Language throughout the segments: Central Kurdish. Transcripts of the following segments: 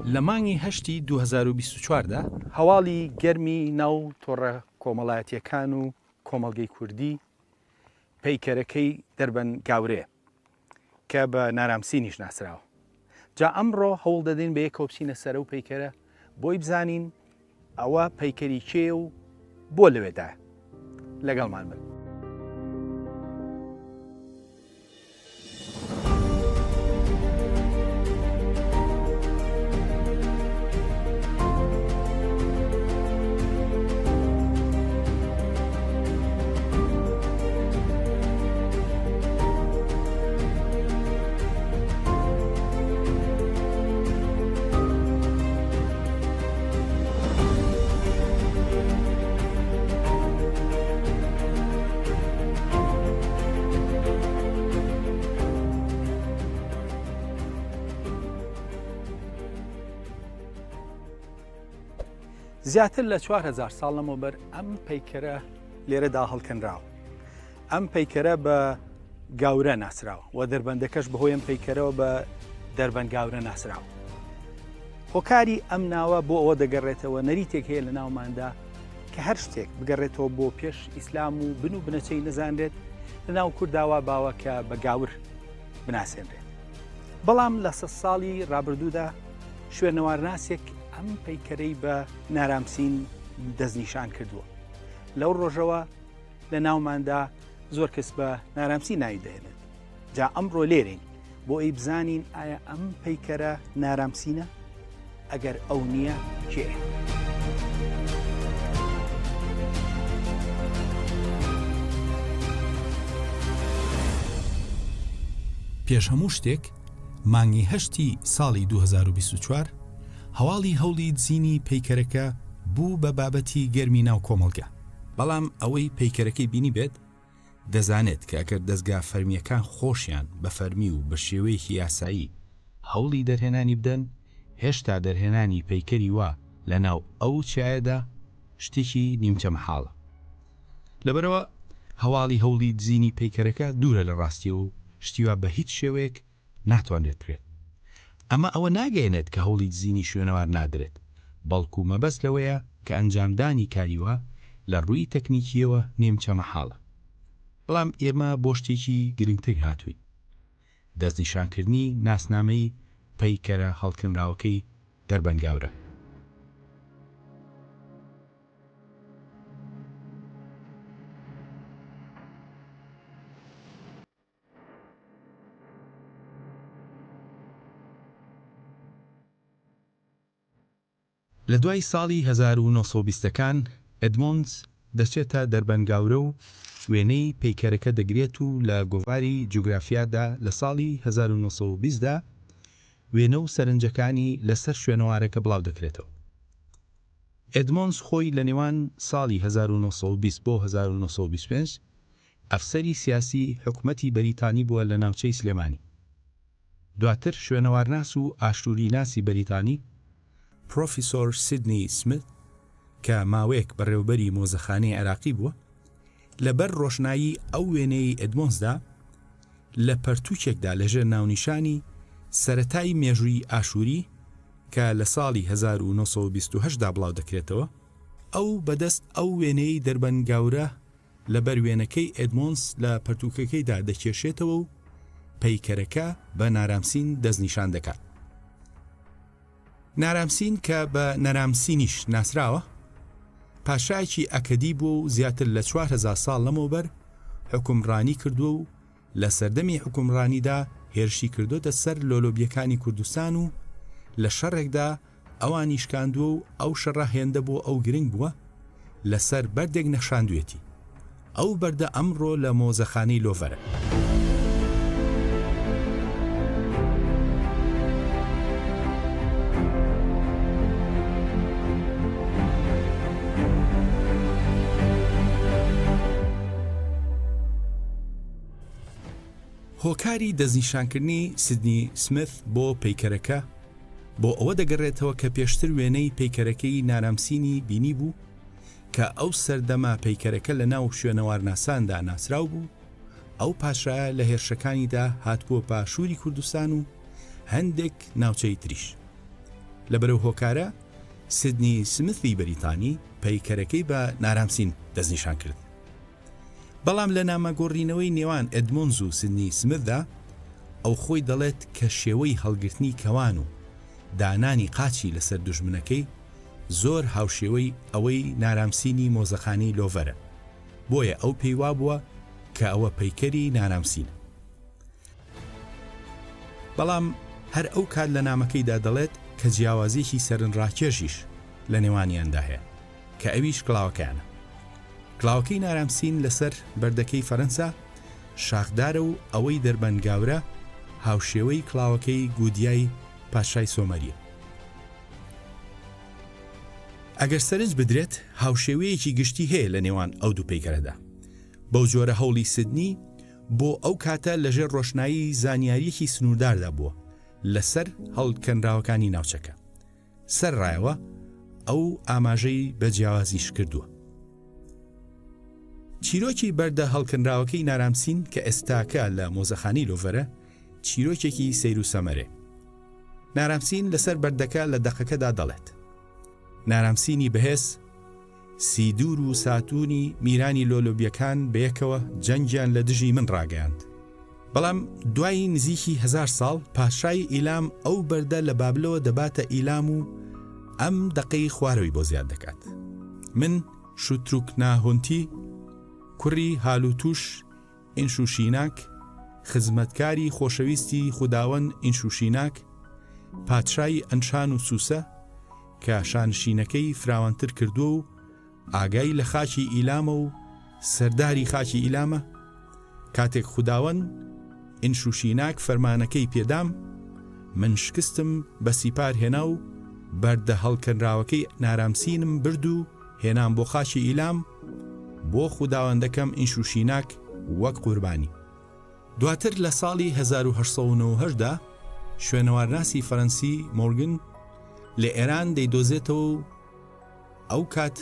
لە مانگی هەشتی 2024 دا هەواڵی گەرمی ناو تۆڕە کۆمەڵایەتییەکان و کۆمەڵگەی کوردی پەیکەرەکەی دەربەن گاورەیە کە بە نارامسینیش ناسراوە. جا ئەمڕۆ هەوڵ دەدەین بە یەکەوە بچینە سەر ئەو پەیکەرە بۆی بزانین ئەوە پەیکەری کێیە و بۆ لەوێدایە. لەگەڵمان بن. زیاتر لە 4000 ساڵ لەمەوبەر ئەم پەیکەرە لێرەدا هەڵکەنراوە. ئەم پەیکەرە بە گاورە ناسراوە و دەربەندەکەش بەهۆی ئەم پەیکەرەوە بە دەربەند گاورە ناسراوە. هۆکاری ئەم ناوە بۆ ئەوە دەگەڕێتەوە نەریتێک هەیە لە ناوماندا کە هەر شتێک بگەڕێتەوە بۆ پێش ئیسلام و بن و بنەچەی نەزانرێت لە ناو کورداوا باوە کە بە گاور بناسێنرێت. بەڵام لە سە ساڵی ڕابردوودا شوێنەوارناسێک ئەم پەیکەرەی بە نارامسین دەستنیشان کردووە. لەو ڕۆژەوە لە ناوماندا زۆر کەس بە نارامسی ناوی دەهێنێت جا ئەمڕۆ لێرین بۆ ئەی بزانین ئایا ئەم پەیکەرە نارامسینە ئەگەر ئەو نییە کێ؟ پێش هەموو شتێک مانگی هەشتی ساڵی 2024 هەواڵی هەوڵی دزینی پەیکەرەکە بوو بە بابەتی گەرمی ناو کۆمەڵگە. بەڵام ئەوەی پەیکەرەکەی بینیبێت دەزانێت کە ئەگەر دەزگا فەرمییەکان خۆشیان بە فەرمی و بە شێوەیەکی یاسایی هەوڵی دەرهێنانی بدەن، هێشتا دەرهێنانی پەیکەری وا لە ناو ئەو چیایەدا شتێکی نیمچە مەحاڵە. لەبەرئەوە هەواڵی هەوڵی دزینی پەیکەرەکە دوورە لە ڕاستیەوە و شتی وا بە هیچ شێوەیەک ناتوانرێت بکرێت. ئەمە ئەوە ناگەیەنێت کە هەوڵی دزینی شوێنەوار نادرێت، بەڵکو مەبەست لەوەیە کە ئەنجامدانی کاری وا لە ڕووی تەکنیکییەوە نیمچە مەحاڵە. بەڵام ئێمە بۆ شتێکی گرنگتر هاتووین، دەستنیشانکردنی ناسنامەی پەیکەرە هەڵکەنراوەکەی دەربەندگاورە. لە دوای ساڵی 1920 ەکان ئێدمۆندز دەچێتە دەربەنگاورە و وێنەی پەیکەرەکە دەگرێت و لە گۆڤاری جوگرافیادا لە ساڵی 1920 دا وێنە و سەرنجەکانی لەسەر شوێنەوارەکە بڵاودەکرێتەوە. ئێدمۆندز خۆی لە نێوان ساڵی 1920 بۆ 1925 ئەفسەری سیاسی حکومەتی بەریتانی بووە لە ناوچەی سلێمانی. دواتر شوێنەوارناس و ئاشووریناسی بەریتانی، پرۆفیسۆر سیدنی سمیت کە ماوەیەک بەڕێوەبەری مۆزەخانەی عێراقی بووە، لە بەر ڕۆشنایی ئەو وێنەیەی ئێدمۆنسدا لە پەرتووکێکدا لەژێر ناونیشانی سەرەتای مێژووی ئاشووری کە لە ساڵی 1928 دا بڵاو دەکرێتەوە، ئەو بەدەست ئەو وێنەیەی دەربەند گاورە لەبەر وێنەکەی ئێدمۆنس لە پەرتووکەکەیدا دەکێشێتەوە و پەیکەرەکە بە نارامسین دەستنیشان دەکات. نارامسین کە بە نەرامسینیش ناسراوە، پاشایەکی ئەکەدی بووە و زیاتر لە 4000 ساڵ لەمەوبەر حوکمڕانی کردووە و لە سەردەمی حوکمڕانیدا هێرشی کردۆتە سەر لۆلۆبیەکانی کوردستان و لە شەڕێکدا ئەوانی شکاندووە و ئەو شەڕە هێندە بۆ ئەو گرنگ بووە لەسەر بەردێک نەخشاندوێتی. ئەو بەردە ئەمڕۆ لە مۆزەخانەی لۆڤەرە. هۆکاری دەستنیشانکردنی سیدنی سمیث بۆ پەیکەرەکە بۆ ئەوە دەگەڕێتەوە کە پێشتر وێنەی پەیکەرەکەی نارامسینی بینیبوو کە ئەو سەردەمە پەیکەرەکە لە ناو شوێنەوارناساندا ناسراو بوو، ئەو پاشایە لە هێرشەکانیدا هاتبووە باشووری کوردستان و هەندێک ناوچەی تریش. لەبەرئەو هۆکارە سیدنی سمثی بەریتانی پەیکەرەکەی بە نارامسین دەستنیشان کرد. بەڵام لە نامەگۆڕینەوەی نێوان ئێدمۆنز و سیدنی سمثدا ئەو خۆی دەڵێت کە شێوەی هەڵگرتنی کەوان و دانانی قاچی لەسەر دوژمنەکەی زۆر هاوشێوەی ئەوەی نارامسینی مۆزەخانەی لۆڤەرە، بۆیە ئەو پێی وابووە کە ئەوە پەیکەری نارامسینە. بەڵام هەر ئەو کات لە نامەکەیدا دەڵێت کە جیاوازییەکی سەرنڕاکێشیش لە نێوانیاندا هەیە کە ئەویش کڵاوەکەیانە. کڵاوەکەی نارامسین لەسەر بەردەکەی فەرەنسا شاخدارە و ئەوەی دەربەندگاورە هاوشێوەی کڵاوەکەی گودیای پادشای سۆمەرییە. ئەگەر سەرنج بدرێت هاوشێوەیەکی گشتی هەیە لە نێوان ئەو دوو پەیکەرەدا. بەو جۆرە هەوڵی سدنی بۆ ئەو کاتە لەژێر ڕۆشنایی زانیارییەکی سنوورداردا بووە لەسەر هەڵکەنراوەکانی ناوچەکە. سەرڕایەوە ئەو ئاماژەی بە جیاوازیش کردووە. چیرۆکی بەردە هەڵکەنراوەکەی نارامسین کە ئێستاکە لە مۆزەخانەی لۆڤەرە، چیرۆکێکی سەیر و سەمەرەیە. نارامسین لەسەر بەردەکە لە دەقەکەدا دەڵێت، نارامسینی بەهێز، سیدور و ساتونی میرانی لۆلۆبیەکان بەیەکەوە جەنگیان لە دژی من ڕاگەیاند. بەڵام دوای نزیکی هەزار ساڵ پاشای ئیلام ئەو بەردە لە بابلەوە دەباتە ئیلام و ئەم دەقەی خوارەوەی بۆ زیاد دەکات، من شوتروکناهونتی کوڕی هالوتوش ئینشوشیناک، خزمەتکاری خۆشەویستی خوداوەند ئینشوشیناک، پادشای ئەنشان و سوسە، کە شانشینەکەی فراوانتر کردووە و ئاگای لە خاکی ئیلامە و سەرداری خاکی ئیلامە، کاتێک خوداوەند ئینشوشیناک فەرمانەکەی پێدام، من شکستم بە سیپار هێنا و بەردە هەڵکەنراوەکەی نارامسینم برد و هێنام بۆ خاکی ئیلام، بۆ خوداوەندەکەم ئینشوشیناک وەک قوربانی. دواتر لە ساڵی 1898 دا شوێنەوارناسی فەرەنسی مۆرگن لە ئێران دەیدۆزێتەوە و ئەو کات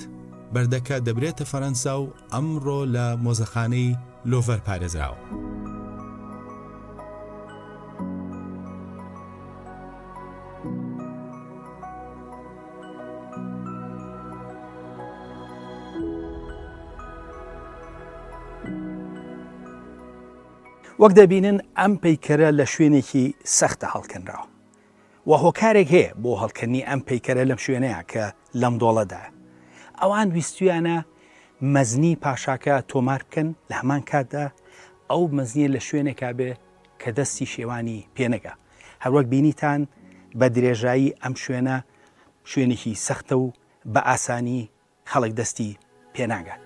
بەردەکە دەبرێتە فەرەنسا و ئەمڕۆ لە مۆزەخانەی لۆڤەر پارێزراوە. وەک دەبینن ئەم پەیکەرە لە شوێنێکی سەختە هەڵکەنراوە و هۆکارێک هەیە بۆ هەڵکەنی ئەم پەیکەرە لەم شوێنەیە کە لەم دۆڵەدا ئەوان ویستویانە مەزنی پاشاکە تۆمار بکەن لە هەمان کاتدا ئەو مەزنیە لە شوێنێکا بێ کە دەستی شێوانی پێنەگا هەروەک بینیتان بە درێژایی ئەم شوێنە شوێنێکی سەختە و بە ئاسانی خەڵک دەستی پێناگات.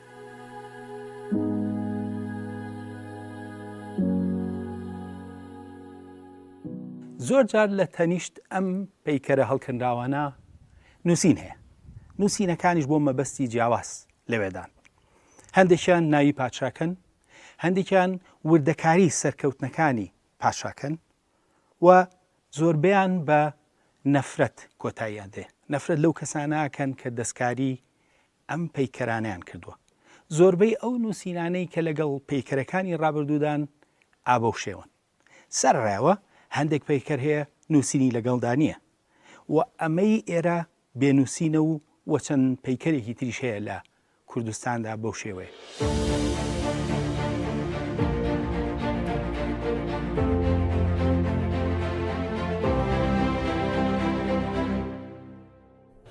زۆر جار لە تەنیشت ئەم پەیکەرە هەڵکەنراوانە نووسین هەیە. نووسینەکانیش بۆ مەبەستی جیاواز لەوێدان. هەندێکیان ناوی پادشاکەن، هەندێکیان وردەکاری سەرکەوتنەکانی پادشاکەن و زۆربەیان بە نەفرەت کۆتاییان دێ، نەفرەت لەو کەسانە ئەکەن کە دەستکاری ئەم پەیکەرانەیان کردووە. زۆربەی ئەو نووسینانەی کە لەگەڵ پەیکەرەکانی ڕابردوودان ئا بەو شێوەن. سەرەڕای ئەوە هەندێک پەیکەر هەیە نووسینی لەگەڵدا نییە و ئەمەی ئێرە بێ نووسینە و و چەند پەیکەرێکی تریش هەیە لە کوردستاندا بەو شێوەیە.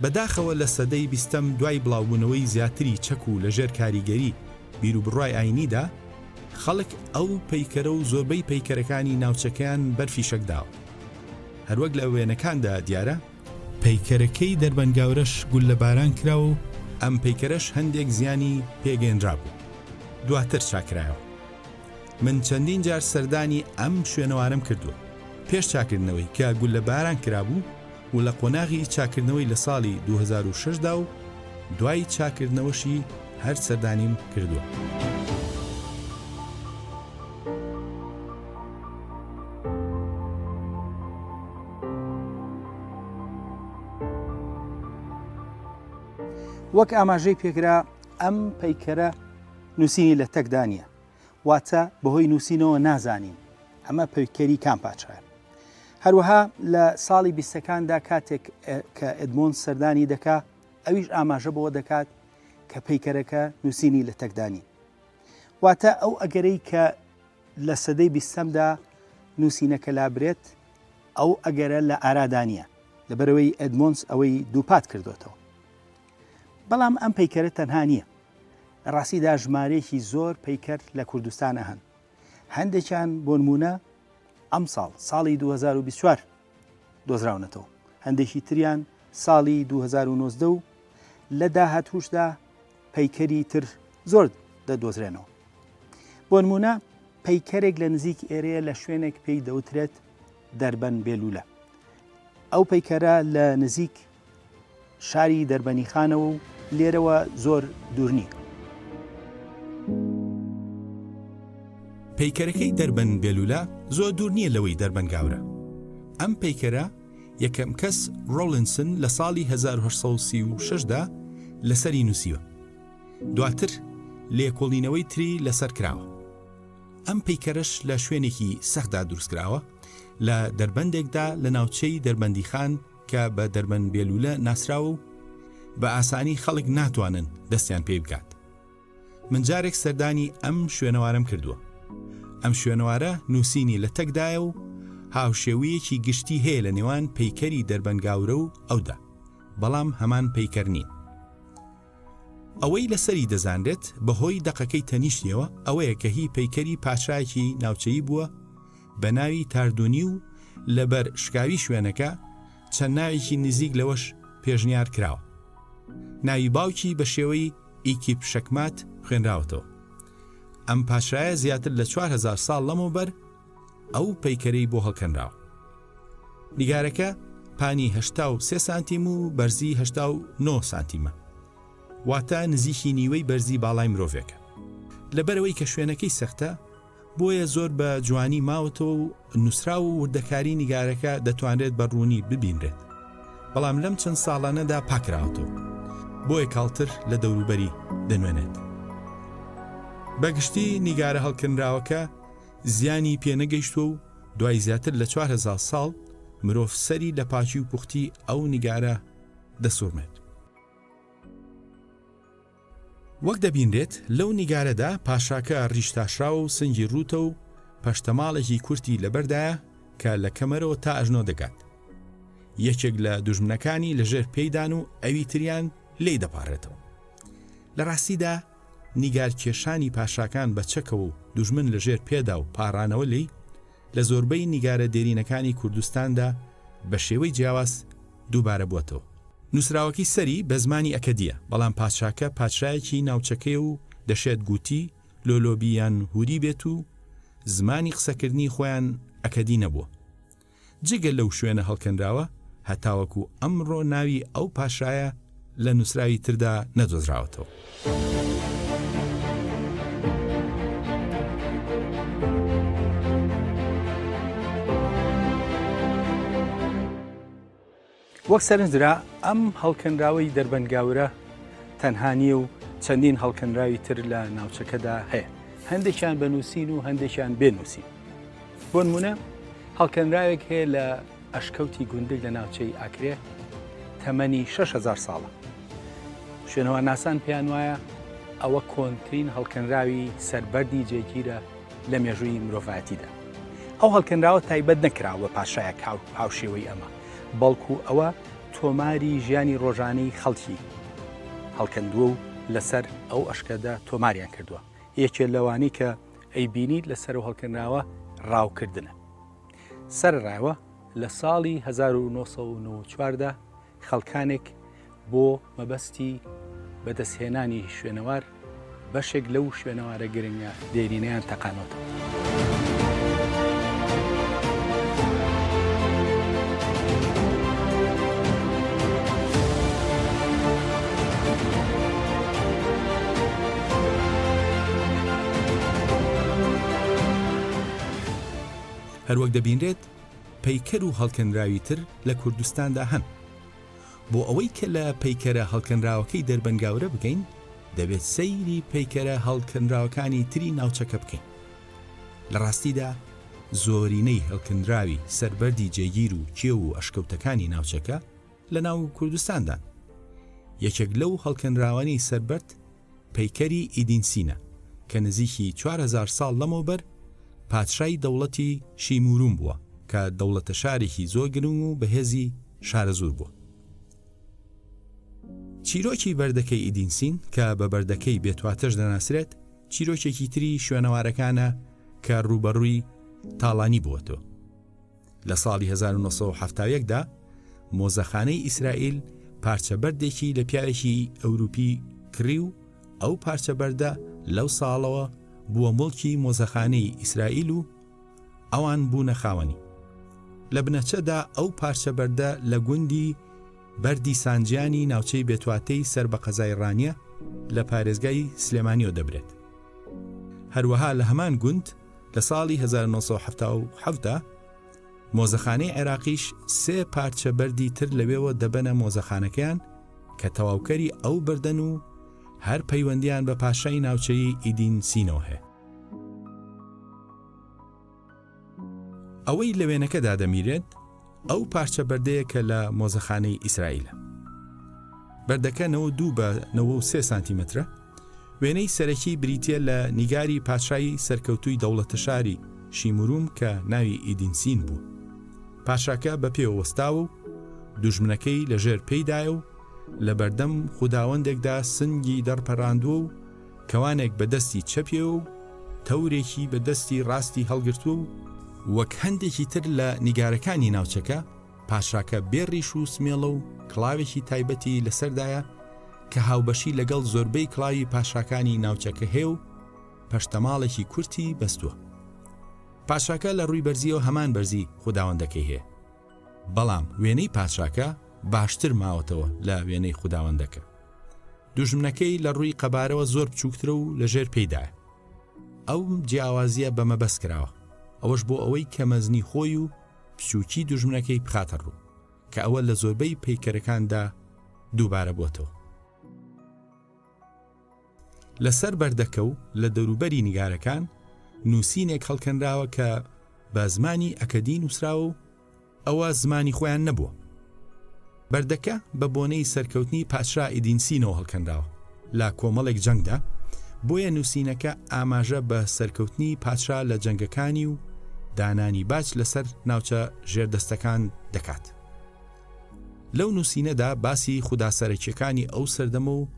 بەداخەوە لە سەدەی بیستەم دوای بڵاوبوونەوەی زیاتری چەک و لەژێر کاریگەری بیروبڕوای ئاینیدا، خەڵک ئەو پەیکەرە و زۆربەی پەیکەرەکانی ناوچەکەیان بەر فیشەک داوە. هەروەک لە وێنەکاندا دیارە، پەیکەرەکەی دەربەندگاورەش گوللەباران کرا و ئەم پەیکەرەش هەندێک زیانی پێگەیەنرابوو، دواتر چاککرایەوە. من چەندین جار سەردانی ئەم شوێنەوارەم کردووە، پێش چاککردنەوەی کە گوللەباران کرابوو و لە قۆناغی چاککردنەوەی لە ساڵی 2006 دا و دوای چاککردنەوەشی هەر سەردانیم کردووە. وەک ئاماژەی پێکرا ئەم پەیکەرە نووسینی لە تەکدا نییە واتە بەهۆی نووسینەوە نازانین ئەمە پەیکەری کام پادشایە. هەروەها لە ساڵی بیستەکاندا کاتێک کە ئەدمۆند سەردانی دەکا ئەویش ئاماژە بەوە دەکات کە پەیکەرەکە نووسینی لە تەکدا نییە. واتە ئەو ئەگەرەی کە لە سەدەی بیستەمدا نووسینەکە لابرێت ئەو ئەگەرە لە ئارادا نییە، لەبەرئەوەی ئەدمۆندس ئەوەی دووپات کردۆتەوە. بەڵام ئەم پەیکەرە تەنها نییە. لە ڕاستیدا ژمارەیەکی زۆر پەیکەر لە کوردستانا هەن. هەندێکیان بۆ نموونە ئەمساڵ، ساڵی 2024 دۆزراونەتەوە، هەندێکی تریان ساڵی 2019 و لە داهاتووشدا پەیکەری تر زۆر دەدۆزرێنەوە. بۆ نموونە پەیکەرێک لە نزیک ئێرەیە لە شوێنێک پێی دەوترێت دەربەن بێلولە. ئەو پەیکەرە لە نزیک شاری دەربەنیخانەوە و لێرەوە زۆر دوور نییە. پەیکەرەکەی دەربەن بێلولە زۆر دوور نییە لەوەی دەربەن گاورە. ئەم پەیکەرە یەکەم کەس ڕۆڵینسن لە ساڵی 1836 دا لەسەری نووسیوە. دواتر لێکۆڵینەوەی تری لەسەر کراوە. ئەم پەیکەرەش لە شوێنێکی سەختدا دروستکراوە، لە دەربەندێکدا لە ناوچەی دەربەندیخان کە بە دەربەند بێلولە ناسراوە و بە ئاسانی خەڵک ناتوانن دەستیان پێی بگات. من جارێک سەردانی ئەم شوێنەوارەم کردووە. ئەم شوێنەوارە نووسینی لە تەکدایە و هاوشێوەیەکی گشتی هەیە لە نێوان پەیکەری دەربەند گاورە و ئەودا، بەڵام هەمان پەیکەر نین. ئەوەی لەسەری دەزانرێت بەهۆی دەقەکەی تەنیشتیەوە ئەوەیە کە هی پەیکەری پاشایەکی ناوچەیی بووە بە ناوی تاردونی و لەبەر شکاوی شوێنەکە چەند ناوێکی نزیک لەوەش پێشنیار کراوە. ناوی باوکی بە شێوەی ئیکیپ شەکمات خوێنراوەتەوە. ئەم پاشایە زیاتر لە 4000 ساڵ لەمەوبەر ئەو پەیکەرەی بۆ هەڵکەنراوە. نیگارەکە پانی 83 سانتیم و بەرزی 89 سانتیمە. واتە نزیکی نیوەی بەرزی باڵای مرۆڤێکە. لەبەرئەوەی کە شوێنەکەی سەختە، بۆیە زۆر بە جوانی ماوەتەوە و نووسراو و وردەکاری نیگارەکە دەتوانرێت بە ڕوونی ببینرێت. بەڵام لەم چەند ساڵانەدا پاکراوەتەوە. بۆیە کاڵتر لە دەوروبەری دەنوێنێت. بە گشتی نیگارە هەڵکەنراوەکە زیانی پێنەگەیشتووە و دوای زیاتر لە 4000 ساڵ مرۆڤ سەری لە پاکی و پوختی ئەو نیگارە دەسوڕمێت. وەک دەبینرێت لەو نیگارەدا پاشاکە ڕیشتاشراوە و سنگی ڕووتە و پەشتەماڵێکی کورتی لەبەردایە کە لە کەمەرەوە تا ئەژنۆ دەگات. یەکێک لە دوژمنەکانی لەژێر پێیدان و ئەوی تریان لێی دەپاڕێتەوە. لە ڕاستیدا نیگارکێشانی پاشاکان بە چەکەوە و دوژمن لەژێر پێدا و پاڕانەوە لێی لە زۆربەی نیگارە دێرینەکانی کوردستاندا بە شێوەی جیاواز دووبارە بووەتەوە. نووسراوەکەی سەری بە زمانی ئەکەدییە، بەڵام پادشاکە پادشایەکی ناوچەکەیە و دەشێت گوتی، لۆلۆبی یان هوری بێت و زمانی قسەکردنی خۆیان ئەکەدی نەبووە. جگە لەو شوێنە هەڵکەنراوە، هەتاوەکو ئەمڕۆ ناوی ئەو پاشایە لە نووسراوی تردا نەدۆزراوەتەوە. وەک سەرنج درا ئەم هەڵکەنراوەی دەربەند گاورە تەنها نییە و چەندین هەڵکەنراوی تر لە ناوچەکەدا هەیە هەندێکیان بە نووسین و هەندێکیان بێ نووسین بۆ نمونە هەڵکەنراوێک هەیە لە ئەشکەوتی گوندک لە ناوچەی ئاکرێ تەمەنی 6000 ساڵە شوێنەوارناسان پێیان وایە ئەوە کۆنترین هەڵکەنراوی سەربەردی جێگیرە لە مێژووی مرۆڤایەتیدا. ئەو هەڵکەنراوە تایبەت نەکراوە بە پاشایەک هاوشێوەی ئەمە، بەڵکو ئەوە تۆماری ژیانی ڕۆژانەی خەڵکی هەڵکەندووە و لەسەر ئەو ئەشکەدە تۆماریان کردووە. یەکێ لەوانەی کە ئەیبینیت لەسەر ئەو هەڵکەنراوە ڕاوکردنە. سەرەڕایەوە لە ساڵی 1994 دا خەڵکانێک بۆ مەبەستی بەدەستهێنانی شوێنەوار بەشێک لەو شوێنەوارە گرنگە دێرینەیان تەقانۆتەوە. هەروەک دەبینرێت پەیکەر و هەڵکەنراوی تر لە کوردستاندا هەن. بۆ ئەوەی کە لە پەیکەرە هەڵکەنراوەکەی دەربەند گاورە بگەین، دەبێت سەیری پەیکەرە هەڵکەنراوەکانی تری ناوچەکە بکەین. لە ڕاستیدا. زۆرینەی هەڵکەنراوی سەر بەردی جێگیر و کێو و ئەشکەوتەکانی ناوچەکە لە ناو کوردستاندان. یەکێک لەو هەڵکەنراوانەی سەر بەرد پەیکەری ئیدینسینە کە نزیکی 4000 ساڵ لەمەوبەر پادشای دەوڵەتی شیموروم بووە کە دەوڵەتە شارێکی زۆر گرنگ و بەهێزی شارەزوور بووە. چیرۆکی بەردەکەی ئیدینسین کە بە بەردەکەی بێتواتەش دەناسرێت، چیرۆکێکی تری شوێنەوارەکانە کە ڕووبەڕووی تاڵانی بووەتەوە. لە ساڵی 1971 دا مۆزەخانەی ئیسرائیل پارچە بەردێکی لە پیاوێکی ئەوروپی کڕی و ئەو پارچە بەردە لەو ساڵەوە بووە موڵکی مۆزەخانەی ئیسرائیل و ئەوان بوونە خاوەنی. لە بنەچەدا ئەو پارچە بەردە لە گوندی بەردی سانجیانی ناوچەی بێتواتەی سەر بە قەزای ڕانیە لە پارێزگای سلێمانیەوە دەبرێت. هەروەها لە هەمان گوند لە ساڵی 1977 دا مۆزەخانەی عێراقیش سێ پارچە بەردی تر لەوێوە دەبەنە مۆزەخانەکەیان کە تەواوکەری ئەو بەردەن و هەر پەیوەندیان بە پاشای ناوچەیی ئیدین سینەوە هەیە. ئەوەی لە وێنەکەدا دەمیرێت ئەو پارچە بەردەیە کە لە مۆزەخانەی ئیسرائیلە. بەردەکە 92 بە 93 سانتیمەترە. وێنەی سەرەکی بریتییە لە نیگاری پادشای سەرکەوتووی دەوڵەتەشاری شیموروم کە ناوی ئیدینسین بوو. پادشاکە بە پێوە وەستاوە و دوژمنەکەی لە ژێر پێیدایە و لە بەردەم خوداوەندێکدا سنگی دەڕپەراندووە و کەوانێک بە دەستی چەپیەوە و تەورێکی بە دەستی ڕاستی هەڵگرتووە و وەک هەندێکی تر لە نیگارەکانی ناوچەکە، پاشاکە بێ ڕیش و سمێڵە و کڵاوێکی تایبەتی لەسەردایە کە هاوبەشی لەگەڵ زۆربەی کڵاوی پاشاکانی ناوچەکە هەیە و پەشتەماڵێکی کورتی بەستووە. پاشاکە لە ڕووی بەرزیەوە هەمان بەرزی خوداوەندەکەی هەیە. بەڵام وێنەی پادشاکە باشتر ماوەتەوە لە وێنەی خوداوەندەکە. دوژمنەکەی لە ڕووی قەبارەوە زۆر بچووکترە و لەژێر پێیدایە. ئەو جیاوازییە بە مەبەست کراوە، ئەوەش بۆ ئەوەی کە مەزنی خۆی و بچووکی دوژمنەکەی بخاتە ڕوو، کە ئەوە لە زۆربەی پەیکەرەکاندا دووبارە بۆتەوە. لەسەر بەردەکە و لە دەوروبەری نیگارەکان نووسینێک هەڵکەنراوە کە بە زمانی ئەکەدی نووسراوە و ئەوە زمانی خۆیان نەبووە. بەردەکە بە بۆنەی سەرکەوتنی پادشا ئیدینسینەوە هەڵکەنراوە لە کۆمەڵێک جەنگدا، بۆیە نووسینەکە ئاماژە بە سەرکەوتنی پادشا لە جەنگەکانی و دانانی باج لەسەر ناوچە ژێردەستەکان دەکات. لەو نووسینەدا باسی خودا سەرەکیەکانی ئەو سەردەمە و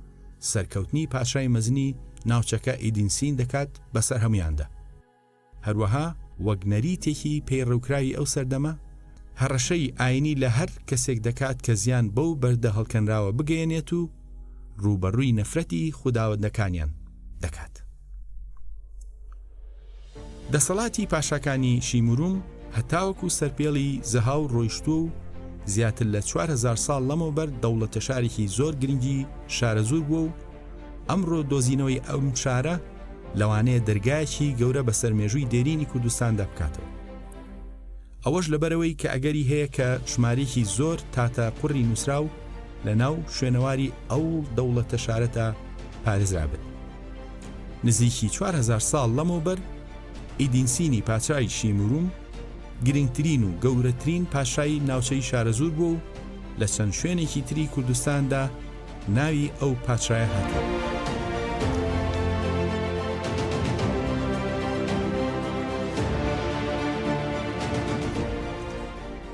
سەرکەوتنی پاشای مەزنی ناوچەکە ئیدینسین دەکات بەسەر هەموویاندا. هەروەها وەک نەریتێکی پەیڕەوکراوی ئەو سەردەمە، هەڕەشەی ئاینی لە هەر کەسێک دەکات کە زیان بەو بەردە هەڵکەنراوە بگەیەنێت و ڕووبەڕووی نەفرەتی خوداوەندەکانیان دەکات. دەسەڵاتی پاشاکانی شیموروم هەتاوەکو سەرپێڵی زەهاو ڕۆیشتووە و زیاتر لە 4000 ساڵ لەمەوبەر دەوڵەتە شارێکی زۆر گرنگی شارەزوور بووە و ئەمڕۆ دۆزینەوەی ئەم شارە لەوانەیە دەرگایەکی گەورە بەسەر مێژووی دێرینی کوردستاندا بکاتەوە. ئەوەش لەبەرئەوەی کە ئەگەری هەیە کە ژمارەیەکی زۆر تاتە قوڕی نووسراو لە ناو شوێنەواری ئەو دەوڵەتە شارەدا پارێزرابن. نزیکی 4000 ساڵ لەمەوبەر ئیدینسینی پادشای شیموروم گرنگترین و گەورەترین پاشای ناوچەی شارەزوور بووە و لە چەند شوێنێکی تری کوردستاندا ناوی ئەو پادشایە هاتووە.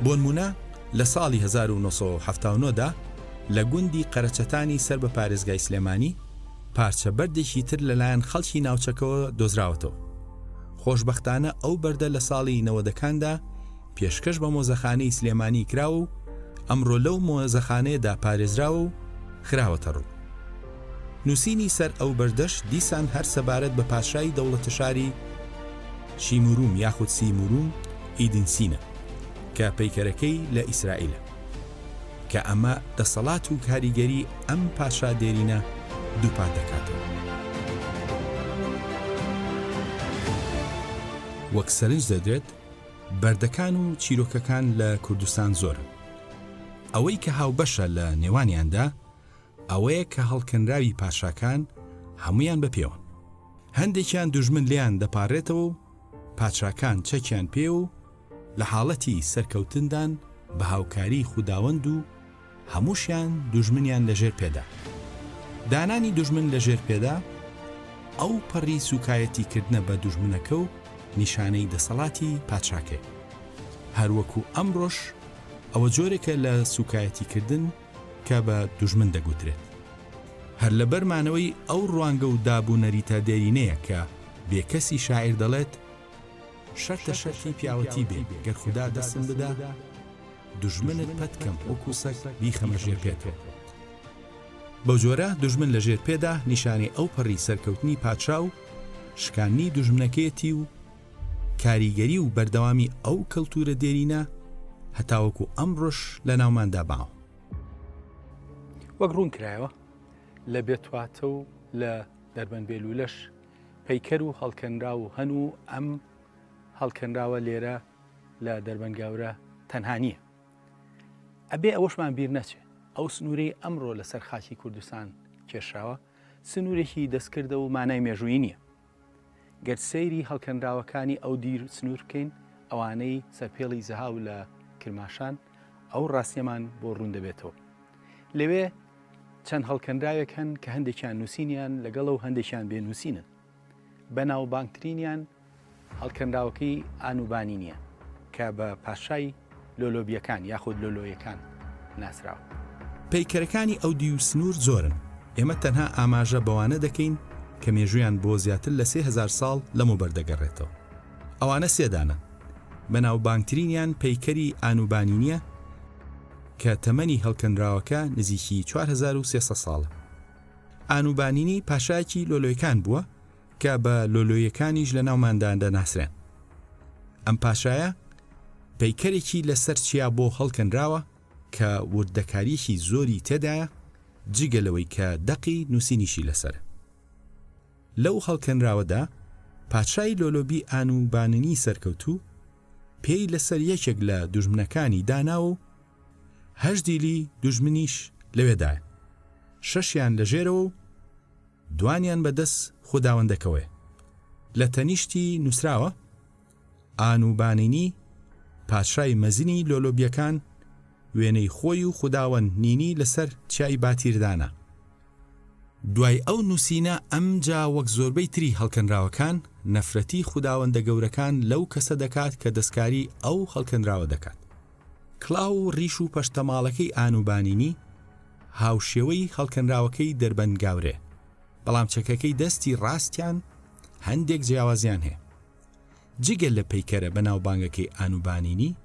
بۆنمونە لە ساڵی 1979 دا لە گوندی قەرەچەتانی سەر بە پارێزگای سلێمانی پارچە بەردێکی تر لەلایەن خەڵکی ناوچەکەوە دۆزراوەتەوە. خۆشبەختانە ئەو بەردە لە ساڵی نەوەدەکاندا پێشکەش بە مۆزەخانەی سلێمانی کراوە و ئەمڕۆ لەو مۆزەخانەیەدا پارێزراوە و خراوەتە ڕوو. نووسینی سەر ئەو بەردەش دیسان هەر سەبارەت بە پاشای دەوڵەتەشاری شیموروم یاخود سیموروم ئیدینسینە کە پەیکەرەکەی لە ئیسرائیلە. کە ئەمە دەسەڵات و کاریگەری ئەم پاشا دێرینە دووپات دەکاتەوە. وەک سەرنج دەدرێت، بەردەکان و چیرۆکەکان لە کوردستان زۆرن. ئەوەی کە هاوبەشە لە نێوانیاندا ئەوەیە کە هەڵکەنراوی پاشاکان هەموویان بە پێوەن. هەندێکیان دوژمن لێیان دەپارێتەوە و. پادشاکان چەکیان پێ و لە حاڵەتی سەرکەوتندان بە هاوکاری خوداوەند و هەمووشیان دوژمنیان لە ژێر پێدا. دانانی دوژمن لە ژێر پێدا ئەو پەڕی سوکایەتی کردنە بە دوژمنەکە و نیشانەی دەسەڵاتی پادشاکەیە. هەر وەکو ئەمڕۆش ئەوە جۆرێکە لە سوکایەتی کردن کە بە دوژمن دەگوترێت. هەر لەبەر مانەوەی ئەو ڕوانگە و داب و نەریتە دێرینەیە کە بێکەسی شاعیر دەڵێت، شەرتە شەرتی پیاوەتی بێ گەر خودا دەستم بدا، دوژمنت پەت کەم وەکو سەگ بیخەمە ژێر پێتەوە. بەو جۆرە دوژمن لە ژێر پێدا نیشانەی ئەوپەڕی سەرکەوتنی پادشا و شکاندنی دوژمنەکەیەتی و کاریگەری و بەردەوامی ئەو کەلتورە دێرینە هەتاوەکو ئەمڕۆش لە ناوماندا ماوە. وەک ڕوون کرایەوە لە بێتواتە و لە دەربەند بێلوولەش پەیکەر و هەڵکەنراو هەن و ئەم هەڵکەنراوە لێرە لە دەربەند گاورە تەنها نییە. ئەبێ ئەوەشمان بیر نەچێ ئەو سنوورەی ئەمڕۆ لەسەر خاکی کوردستان کێشراوە سنوورێکی دەستکردە و مانای مێژوویی نییە. گەر سەیری هەڵکەنراوەکانی ئەو دیر سنوور بکەین ئەوانەی سەرپێڵی زەهاو لە کرماشان ئەو ڕاستیەمان بۆ ڕوون دەبێتەوە. لەوێ چەند هەڵکەنراوێک هەن کە هەندێکیان نووسینیان لەگەڵە و هەندێکیان بێ نووسینن. بەناوبانگترینیان هەڵکەنراوەکەی ئانوبانینیە کە بە پاشای لۆلۆبییەکان یاخود لۆلۆیەکان ناسراوە. پەیکەرەکانی ئەو دیو سنوور زۆرن، ئێمە تەنها ئاماژە بەوانە دەکەین کە مێژوویان بۆ زیاتر لە 3000 ساڵ لەمەوبەر دەگەڕێتەوە. ئەوانە سێ دانەن. بەناوبانگترینیان پەیکەری ئانوبانینیە کە تەمەنی هەڵکەنراوەکە نزیکی 4300 ساڵە. ئانوبانینی پاشایەکی لۆلۆیکان بووە کە بە لۆلۆیەکانیش لە ناوماندا دەناسرێن. ئەم پاشایە پەیکەرێکی لەسەر چیا بۆ هەڵکەنراوە کە وردەکارییەکی زۆری تێدایە جگە لەوەی کە دەقی نووسینیشی لەسەرە. لەو هەڵکەنراوەدا پادشای لۆلۆبی ئانوباننی سەرکەوتوو پێی لەسەر یەکێک لە دوژمنەکانی داناوە و هەشت دیلی دوژمنیش لەوێدایە، شەشیان لە ژێرەوە و دوانیان بە دەست خوداوەندەکەوەیە. لە تەنیشتی نووسراوە، ئانوبانینی، پادشای مەزنی لۆلۆبییەکان، وێنەی خۆی و خوداوەند نینی لەسەر چیای باتیر دانا. دوای ئەو نووسینە ئەمجا وەک زۆربەی تری هەڵکەنراوەکان، نەفرەتی خوداوەندە گەورەکان لەو کەسە دەکات کە دەستکاری ئەو هەڵکەنراوە دەکات. کڵاو و ڕیش و پەشتەماڵەکەی ئانوبانینی هاوشێوەی هەڵکەنراوەکەی دەربەند گاورێ، بەڵام چەکەکەی دەستی ڕاستیان هەندێک جیاوازیان هەیە. جگە لە پەیکەرە بەناوبانگەکەی ئانوبانینی،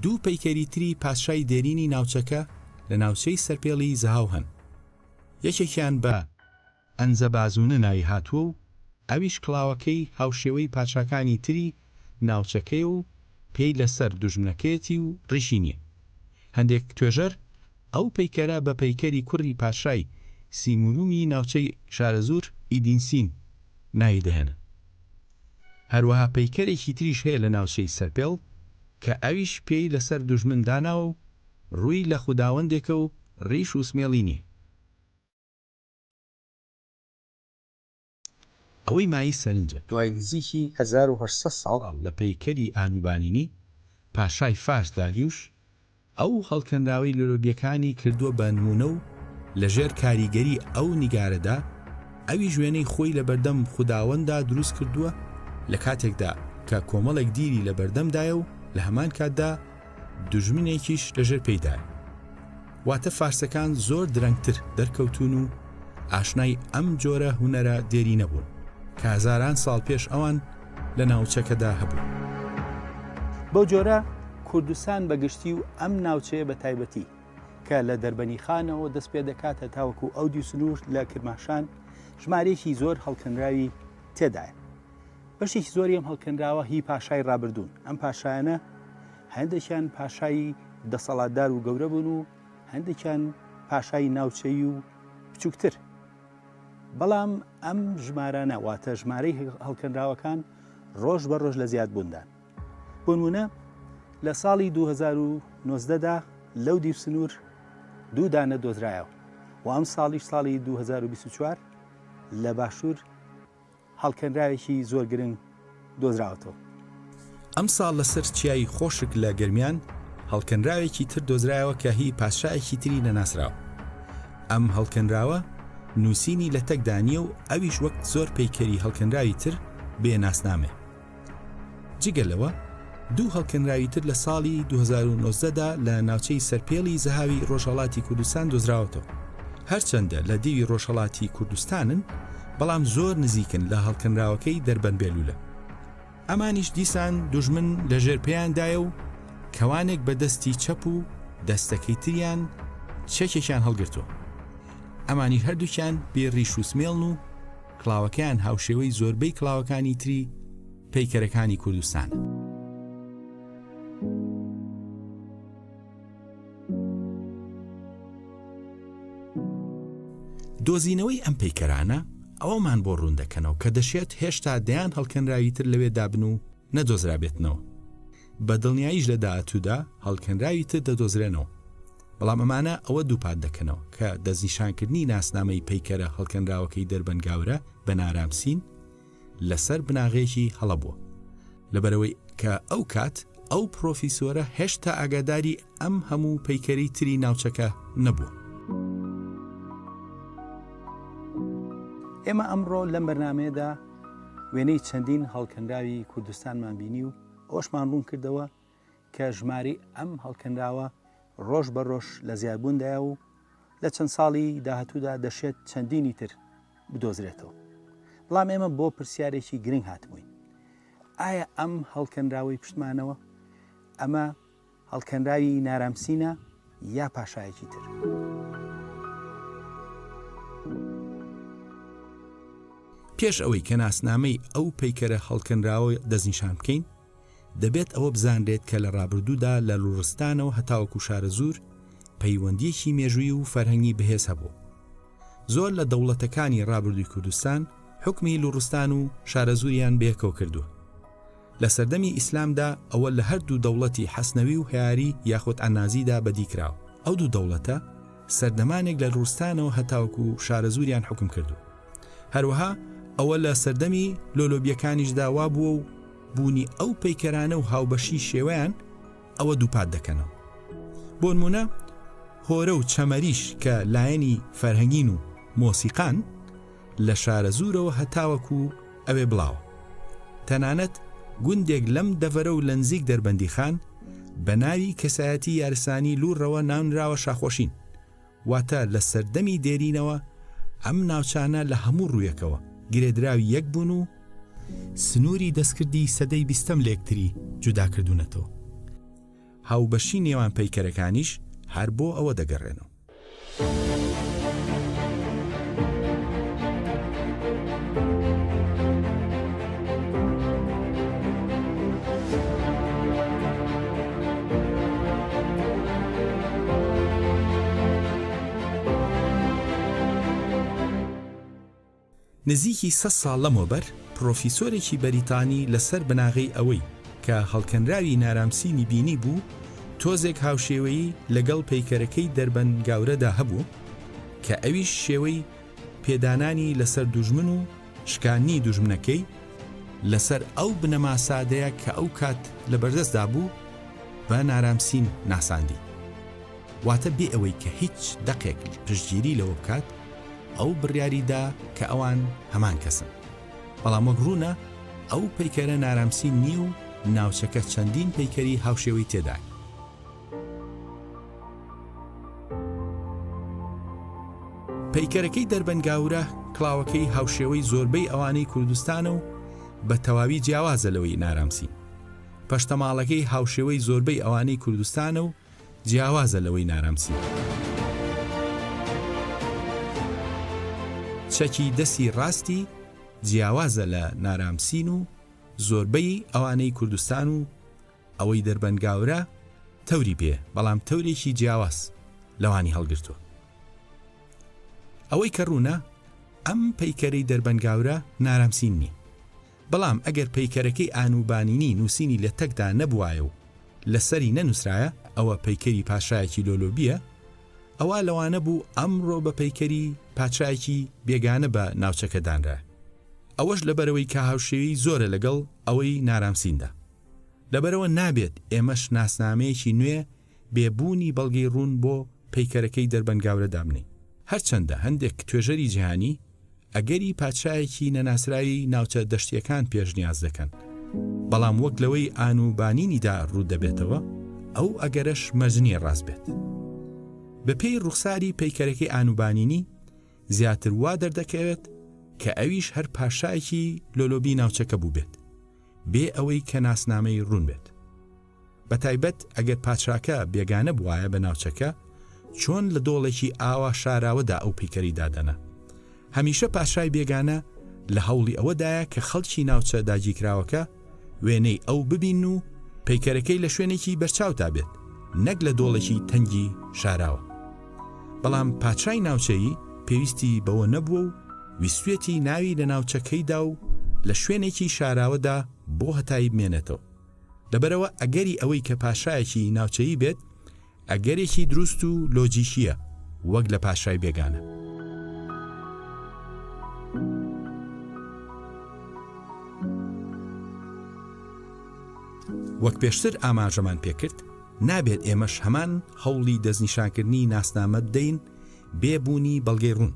دوو پەیکەری تری پادشای دێرینی ناوچەکە لە ناوچەی سەرپێڵی زەهاو هەن. یەکێکیان بە. ئەنزەبازونە ناوی هاتووە و ئەویش کڵاوەکەی هاوشێوەی پادشاکانی تری ناوچەکەیە و پێی لەسەر دوژمنەکەیەتی و ڕیشی نییە. هەندێک توێژەر ئەو پەیکەرە بە پەیکەری کوڕی پادشای سیمورومی ناوچەی شارەزوور ئیدینسین ناوی دەهێنن. هەروەها پەیکەرێکی تریش هەیە لە ناوچەی سەرپێڵ کە ئەویش پێی لەسەر دوژمن داناوە و ڕووی لە خوداوەندێکە و ڕیش و سمێڵی نییە. ئەوەی مایەی سەرنجە. دوای نزیکی 1800 ساڵ. لە پەیکەری ئانوبانینی، پاشای فارس داریوش، ئەو هەڵکەنراوەی لۆلۆبییەکانی کردووە بە نموونە و لەژێر کاریگەری ئەو نیگارەدا ئەویش وێنەی خۆی لەبەردەم خوداوەنددا دروست کردووە لە کاتێکدا کە کۆمەڵێک دیلی لەبەردەمدایە و لە هەمان کاتدا دوژمنێکیش لەژێر پێیدایە. واتە فارسەکان زۆر درەنگتر دەرکەوتوون و ئاشنای ئەم جۆرە هونەرە دێرینە بوون کە هەزاران ساڵ پێش ئەوان لە ناوچەکەدا هەبوو. بەو جۆرە کوردستان بە گشتی و ئەم ناوچەیە بە تایبەتی کە لە دەربەنیخانەوە دەست پێ دەکات هەتاوەکو ئەودیو سنوور لە کرماشان ژمارەیەکی زۆر هەڵکەنراوی تێدایە. بەشێکی زۆری ئەم هەڵکەنراوە هی پاشای ڕابردوون، ئەم پاشایانە هەندێکیان پاشای دەسەڵاتدار و گەورە بوون و هەندێکیان پاشای ناوچەیی و بچووکتر. بەڵام ئەم ژمارانە واتە ژمارەی هەڵکەنراوەکان ڕۆژ بە ڕۆژ لە زیادبووندان. بۆ نمونە لە ساڵی 2019 دا لەو دیو سنوور دوو دانە دۆزرایەوە و ئەم ساڵیش ساڵی 2024 لە باشوور هەڵکەنراوێکی زۆر گرنگ دۆزراوەتەوە. ئەمساڵ لەسەر چیای خۆشک لە گەرمیان هەڵکەنراوێکی تر دۆزرایەوە کە هی پادشایەکی تری نەناسراوە. ئەم هەڵکەنراوە نووسینی لە تەکدا نییە و ئەویش وەک زۆر پەیکەری هەڵکەنراوی تر بێ ناسنامەیە. جگە لەوە دوو هەڵکەنراوی تر لە ساڵی 2019 دا لە ناوچەی سەرپێڵی زەهاوی ڕۆژهەڵاتی کوردستان دۆزراوەتەوە. هەرچەندە لە دیوی ڕۆژهەڵاتی کوردستانن، بەڵام زۆر نزیکن لە هەڵکەنراوەکەی دەربەند بێلولە. ئەمانیش دیسان دوژمن لە ژێر پێیاندایە و کەوانێک بە دەستی چەپ و دەستەکەی تریان چەکێکیان هەڵگرتووە. ئەمانیش هەردووکیان بێ ڕیش و سمێڵن و کڵاوەکەیان هاوشێوەی زۆربەی کڵاوەکانی تری پەیکەرەکانی کوردستانە. دۆزینەوەی ئەم پەیکەرانە ئەوەمان بۆ ڕوون دەکەنەوە کە دەشێت هێشتا دەیان هەڵکەنراوی تر لەوێدا بن و نەدۆزرابێتنەوە. بە دڵنیاییش لە داهاتوودا هەڵکەنراوی تر دەدۆزرێنەوە. بەڵام ئەمانە ئەوە دووپات دەکەنەوە کە دەستنیشانکردنی ناسنامەی پەیکەرە هەڵکەنراوەکەی دەربەند گاورە بە نارامسین لەسەر بناغەیەکی هەڵە بووە. لەبەرئەوەی کە ئەو کات ئەو پڕۆفیسۆرە هێشتا ئاگاداری ئەم هەموو پەیکەری تری ناوچەکە نەبووە. ئێمە ئەمڕۆ لەم بەرنامەیەدا وێنەی چەندین هەڵکەنراوی کوردستانمان بینی و ئەوەشمان ڕوون کردەوە کە ژمارەی ئەم هەڵکەنراوە ڕۆژ بە ڕۆژ لە زیادبووندایە و لە چەند ساڵی داهاتوودا دەشێت چەندینی تر بدۆزرێتەوە. بەڵام ئێمە بۆ پرسیارێکی گرنگ هاتبووین. ئایا ئەم هەڵکەنراوەی پشتمانەوە ئەمە هەڵکەنراوی نارامسینە یا پاشایەکی تر؟ پێش ئەوەی کە ناسنامەی ئەو پەیکەرە هەڵکەنراوە دەستنیشان بکەین، دەبێت ئەوە بزانرێت کە لە ڕابردوودا لە لوڕستانەوە هەتاوەکو شارەزوور پەیوەندییەکی مێژووی و فەرهەنگی بەهێز هەبووە. زۆر لە دەوڵەتەکانی ڕابردووی کوردستان حوکمی لوڕستان و شارەزووریان بەیەکەوە کردووە. لە سەردەمی ئیسلامدا ئەوە لە هەردوو دەوڵەتی حەسنەوی و هەیاری یاخود عەنازیدا بەدی کراوە. ئەو دوو دەوڵەتە سەردەمانێک لە لوڕستانەوە هەتاوەکو شارەزووریان حوکم کردووە. هەروەها ئەوە لە سەردەمی لۆلۆبییەکانیشدا وابووە و بوونی ئەو پەیکەرانە و هاوبەشی شێوەیان ئەوە دووپات دەکەنەوە. بۆنمونە هۆرە و چەمەریش کە لایەنی فەرهەنگین و مۆسیقان لە شارەزوورەوە هەتاوەکو ئەوێ بڵاوە. تەنانەت گوندێک لەم دەڤەرە و لەنزیک دەربەندیخان بە ناوی کەسایەتی یارسانی لوڕەوە ناونراوە شاخۆشین. واتە لە سەردەمی دێرینەوە ئەم ناوچانە لە هەموو ڕوویەکەوە گرێدراوی یەک بوون و سنووری دەستکردی سەدەی بیستەم لێکتری جودا کردوونەتەوە. هاوبەشی نێوان پەیکەرەکانیش هەر بۆ ئەوە دەگەڕێنەوە. نزیکی سەد ساڵ لەمەوبەر پڕۆفیسۆرێکی بەریتانی لەسەر بناغەی ئەوەی کە هەڵکەنراوی نارامسینی بینیبوو تۆزێک هاوشێوەیی لەگەڵ پەیکەرەکەی دەربەند گاورەدا هەبوو کە ئەویش شێوەی پێدانانی لەسەر دوژمن و شکاندنی دوژمنەکەی لەسەر ئەو بنەما سادەیە کە ئەو کات لە بەردەستدا بوو بە نارامسین ناساندی. واتە بێ ئەوەی کە هیچ دەقێک پشتگیری لەوە بکات، ئەو بڕیاری دا کە ئەوان هەمان کەسن. بەڵام وەک ڕوونە ئەو پەیکەرە نارامسین نییە و ناوچەکە چەندین پەیکەری هاوشێوەی تێدایە. پەیکەرەکەی دەربەند گاورە کڵاوەکەی هاوشێوەی زۆربەی ئەوانەی کوردستانە و بە تەواوی جیاوازە لەوەی نارامسین. پەشتەماڵەکەی هاوشێوەی زۆربەی ئەوانەی کوردستانە و جیاوازە لەوەی نارامسین. چەکی دەستی ڕاستی جیاوازە لە نارامسین و زۆربەی ئەوانەی کوردستان و ئەوەی دەربەند گاورە تەوری پێیە بەڵام تەورێکی جیاواز لەوانی هەڵگرتووە. ئەوەی کە ڕوونە ئەم پەیکەرەی دەربەند گاورە نارامسین نییە. بەڵام ئەگەر پەیکەرەکەی ئانوبانینی نووسینی لە تەکدا نەبوایە و لەسەری نەنووسرایە ئەوە پەیکەری پاشایەکی لۆلۆبییە، ئەوا لەوانە بوو ئەمڕۆ بە پەیکەری پادشایەکی بێگانە بە ناوچەکە دانرایە. ئەوەش لەبەرئەوەی کە هاوشێوەی زۆرە لەگەڵ ئەوەی نارامسیندا. لەبەرئەوە نابێت ئێمەش ناسنامەیەکی نوێ بێ بوونی بەڵگەی ڕوون بۆ پەیکەرەکەی دەربەندگاورە دابنێین. هەرچەندە هەندێک توێژەری جیهانی ئەگەری پادشایەکی نەناسراوی ناوچە دەشتییەکان پێشنیاز دەکەن، بەڵام وەک لەوەی ئانوبانینیدا ڕوودەبێتەوە، ئەو ئەگەرەش مەرج نییە ڕاست بێت. بەپێی ڕوخساری پەیکەرەکەی ئانوبانینی، زیاتر وا دەردەکەوێت کە ئەویش هەر پاشایەکی لۆلۆبی ناوچەکە بووبێت، بێ ئەوەی کە ناسنامەی ڕوون بێت. بەتایبەت ئەگەر پادشاکە بێگانە بوایە بە ناوچەکە، چۆن لە دۆڵێکی ئاوا شاراوەدا ئەو پەیکەرەی دادەنا؟ هەمیشە پادشای بێگانە لە هەوڵی ئەوەدایە کە خەڵکی ناوچە داگیرکراوەکە وێنەی ئەو ببینن و پەیکەرەکەی لە شوێنێکی بەرچاودا بێت نەک لە دۆڵێکی تەنگی شاراوە. بەڵام پادشای ناوچەیی پێویستی بەوە نەبووە و ویستویەتی ناوی لە ناوچەکەیدا و لە شوێنێکی شاراوەدا بۆ هەتایی بمێنێتەوە. لەبەرئەوە ئەگەری ئەوەی کە پاشایەکی ناوچەیی بێت ئەگەرێکی دروست و لۆجیکییە وەک لە پاشای بێگانە. وەک پێشتر ئاماژەمان پێکرد، نابێت ئێمەش هەمان هەوڵی دەستنیشانکردنی ناسنامە بدەین بێ بوونی بەڵگەی ڕوون.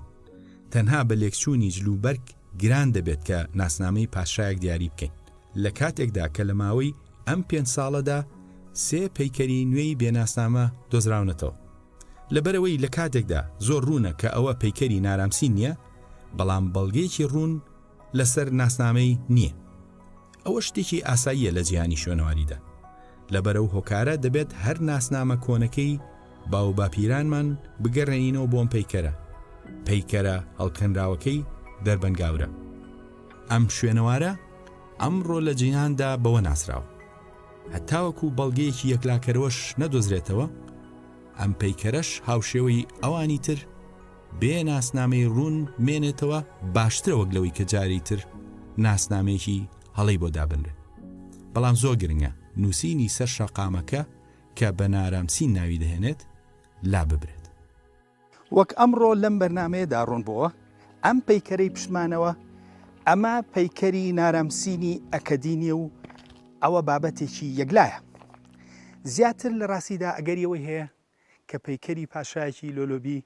تەنها بە لێکچوونی جلوبەرگ گران دەبێت کە ناسنامەی پاشایەک دیاری بکەین. لە کاتێکدا کە لە ماوەی ئەم پێنج ساڵەدا سێ پەیکەری نوێی بێ ناسنامە دۆزراونەتەوە. لەبەرئەوەی لە کاتێکدا زۆر ڕوونە کە ئەوە پەیکەری نارامسین نییە، بەڵام بەڵگەیەکی ڕوون لەسەر ناسنامەی نییە. ئەوە شتێکی ئاساییە لە جیهانی شوێنەواریدا. لەبەرئەو هۆکارە دەبێت هەر ناسنامە کۆنەکەی باووباپیرانمان بگەڕێنینەوە بۆ ئەم پەیکەرە، پەیکەرە هەڵکەنراوەکەی دەربەندگاورە. ئەم شوێنەوارە ئەمڕۆ لە جیهاندا بەوە ناسراوە. هەتاوەکو بەڵگەیەکی یەکلاکەرەوەش نەدۆزرێتەوە، ئەم پەیکەرەش هاوشێوەی ئەوانی تر بێ ناسنامەی ڕوون مێنێتەوە باشترە وەک لەوەی کە جاری تر ناسنامەیەکی هەڵەی بۆ دابنرێت. بەڵام زۆر گرنگە نووسینی سەر شەقامەکە کە بە نارامسین ناوی دەهێنێت لاببرێت. وەک ئەمڕۆ لەم بەرنامەیەدا ڕوون بۆوە، ئەم پەیکەرەی پشتمانەوە، ئەمە پەیکەری نارامسینی ئەکەدی نییە و ئەوە بابەتێکی یەکلایە. زیاتر لە ڕاستیدا ئەگەری ئەوەی هەیە کە پەیکەری پاشایەکی لۆلۆبی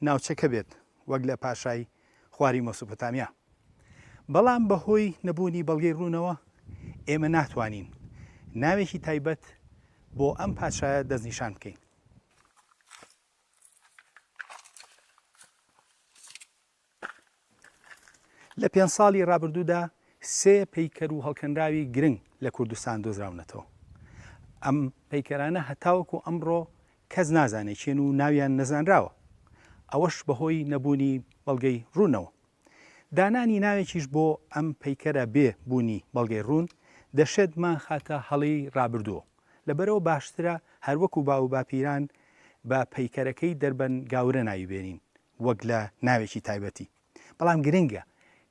ناوچەکە بێت وەک لە پاشای خواری مۆسۆپۆتامیا. بەڵام بەهۆی نەبوونی بەڵگەی ڕوونەوە ئێمە ناتوانین ناوێکی تایبەت بۆ ئەم پادشایە دەستنیشان بکەین. لە پێنج ساڵی ڕابردوودا سێ پەیکەر و هەڵکەنراوی گرنگ لە کوردستان دۆزراونەتەوە. ئەم پەیکەرانە هەتاوەکو ئەمڕۆ کەس نازانێت کێن و ناویان نەزانراوە، ئەوەش بەهۆی نەبوونی بەڵگەی ڕوونەوە. دانانی ناوێکیش بۆ ئەم پەیکەرە بێ بوونی بەڵگەی ڕوون، دەشێت بمانخاتە هەڵەی ڕابردووەوە. لەبەرئەوە باشترە هەروەکو باووباپیران بە پەیکەرەکەی دەربەن گاورە ناوی بێنین وەک لە ناوێکی تایبەتی. بەڵام گرنگە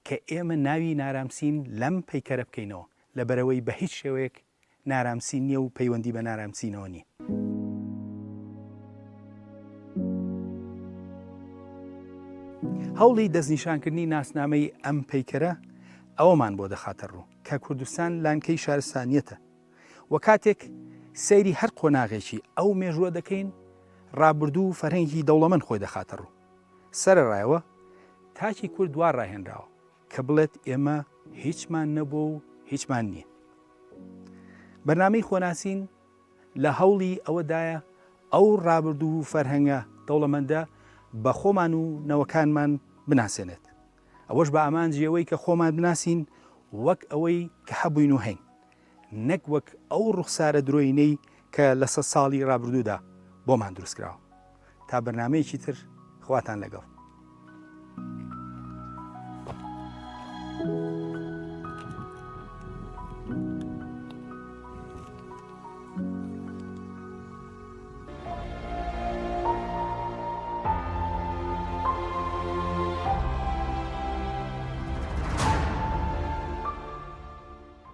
کە ئێمە ناوی نارامسین لەم پەیکەرە بکەینەوە، لەبەرئەوەی بە هیچ شێوەیەک نارامسین نییە و پەیوەندی بە نارامسینەوە نییە. هەوڵی دەستنیشانکردنی ناسنامەی ئەم پەیکەرە ئەوەمان بۆ دەخاتە ڕوو کە کوردستان لانکەی شارستانیەتە و کاتێک سەیری هەر قۆناغێکی ئەو مێژووە دەکەین ڕابردوو و فەرهەنگی دەوڵەمەند خۆی دەخاتە ڕوو. سەرەڕایەوە تاکی کورد وا ڕاهێنراوە کە بڵێت ئێمە هیچمان نەبووە و هیچمان نییە. بەرنامەی خۆناسین لە هەوڵی ئەوەدایە ئەو ڕابردوو و فەرهەنگە دەوڵەمەندە بە خۆمان و نەوەکانمان بناسێنێت. ئەوەش بە ئامانجی ئەوەی کە خۆمان بناسین وەک ئەوەی کە هەبووین و هەین، نەک وەک ئەو ڕوخسارە درۆینەی کە لە سەد ساڵی ڕابردوودا بۆمان دروستکراوە. تا بەرنامەیەکی تر خواتان لەگەڵ.